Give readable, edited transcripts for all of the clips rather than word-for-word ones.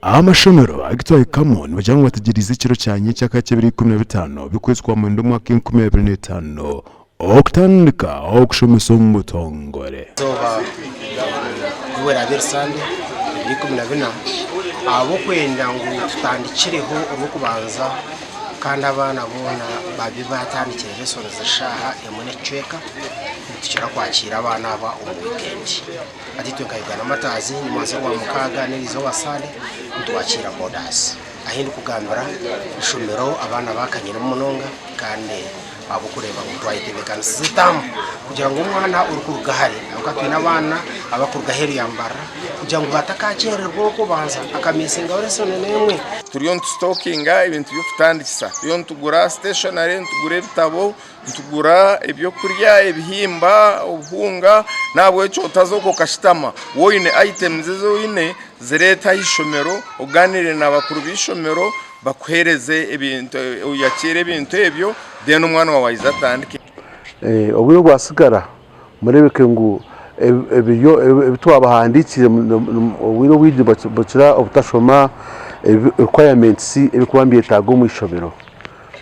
Amashomero agu twahikamu nibagira ngu bategyereize ekiro kya nyekyakare ky'ebiro 15 by'okwezi kwa mwenda omwaka 2025 okutandika okushomesa omu butongore. Eizooba obu eraabe eri Sande ebiro 14, ahabw'okwenda ngu tutandikireho Orwokubanza kandi abaana boona babe baatandikire lessons eshaaha emwe n'ekicweka, nitukira kwakiira abaana aba omu wiikendi. Hati itwe nka Uganda Martyrs nyimwansi Orwamukaaga n'erizooba Sande nitwakiira boarders. Ahi ndikugambira ishomero abaana bakanyiremu munonga kandi ahabw'okureeba ngu twayetebeekanisiza etaamu kugira ngu omwana orikuruga hare ahabw'okuba twine abaana abarikuruga aheeru ya Mbarara kugira ngu batakakyerererwa orw'okubanza akamisingaho lesson n'emwe. Turiyo nitusitokinga ebintu by'okutandikisa, turiyo nitugura siteeshonare, nitugura ebitabo, Nitugura ebyokurya, ebihimba, obuhunga, nahabwekyo otaza okwo okashutama. Waaba oine items ezi oine zireete aha ishomero ogaaniire na bakuru b'eishomero bakuheereze ebintu oyakiire ebintu ebyo then omwana waawe aije atandike. Obwire obwasigara mureebeke ngu ebiryo ebi twabahandiikire obwire obwingi nibakira obutashoma requirements ebirikuba nibyetaaga omu ishomero.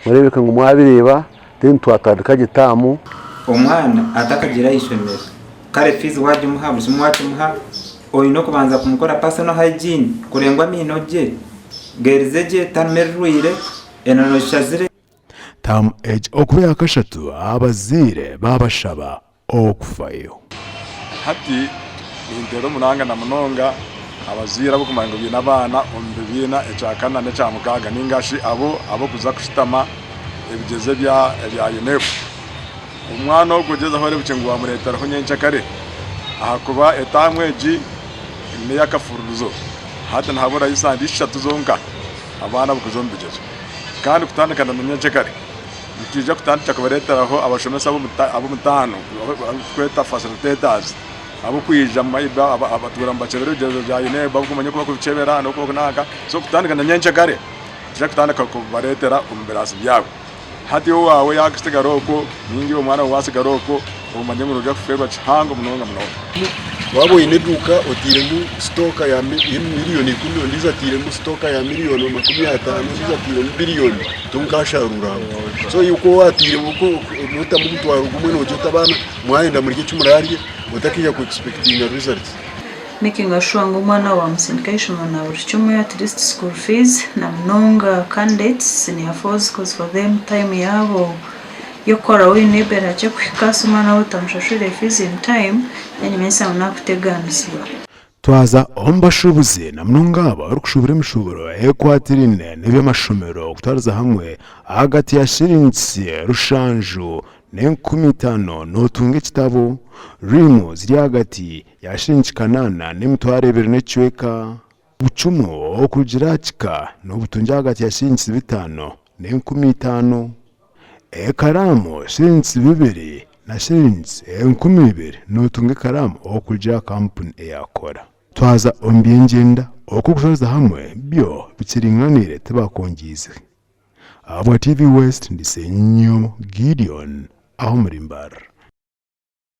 Mureebeke ngu mwabireeba then twatandika gye taamu. Omwana atakagiire aha ishomero, kare fiizi waagimuha, buri kimwe waakimuha, oine okubanza kumukora personal hygiene kureba ngu amaino gye geerize gye, tarimu erirwaire, enono zishazire. Taamu egi okuba eyakashatu, abazaire baabashaba okufayo. Hati ninteera omunanga na munonga abazaire ab'okumanya ngu baine abaana omu bibiina ekyakana n'ekyamukaaga ninga shi abo ab'okuza kushutama ebigyezo ebya UNEB. Omwana ogwo gyezaho oreebekye ngu waamureeteraho nyenkyakare ahakuba etaamu egi n'ey'akafuruurizo. Hati nihaburayo esande ishatu zonka abaana abo kuza omu bigyezo kandi kutandika na nyenkyakare. Nitwija kutandika kubareeteraho abashomesa ab'omutaano abu turikweta facilitators ab'okwija batuura nibakyebera ebigyezo bya UNEB barikumanya oku barikubikyebera n'oku barikunanka so kutandika na nyencakare nitwija kutandika kubareetera omu biraasi byabo. Hati owaawe yaatsigara okwo ninga iwe omwana waawe waatsigara okwo omanye ngu noija kufeerwa kihango munonga munonga. Waaba oine eduuka otairemu sitooka ya miriyoni ikumi, ondiijo atairemu sitooka ya miriyoni makumi ataano, ondiijo atairemu biriyoni, tonkasharuura hamwe. So iwe ku waatairemu notamu omutwaro gumwe noogira oti abaana mwayenda murye eki muraarye otakaija ku expectinga results. Making sure ngu omwana waawe wamusindika ah'eishomero na buri kimwe at least school fees na munonga candidates senior fours coz for them time yaabo y'okukoraho UNEB erihakye kuhika so omwana waaba otamushashuriire fees in time then nikimanyisa ngu naakuteganisibwa. Twaza omu bashuubuzi na munonga abo abarikushuubura emishuuburo ekwatiraine n'eby'amashomero kutwariza hamwe ahagati ya shiringisi rushanju n'enkumi itaano nootunga ekitabo. Riimu ziri ahagati ya shiringi kanaana n'emitwaro ebiri n'ekicweka. Obucumu okurugiirira aha kika n'obutungi ahagati ya shiringisi bitaano n'enkumi itaano. Ekaraamu shiringisi bibiri na shiringisi 2000 nootunga ekaraamu okurugiirira aha kampuni eyaakora. Twaza omu by'engyenda, oku okutwariza hamwe byo bikiringaniire tibakwongyize. Ahabwa TV West ndi Ssenyomo Gideon aho omuri Mbarara.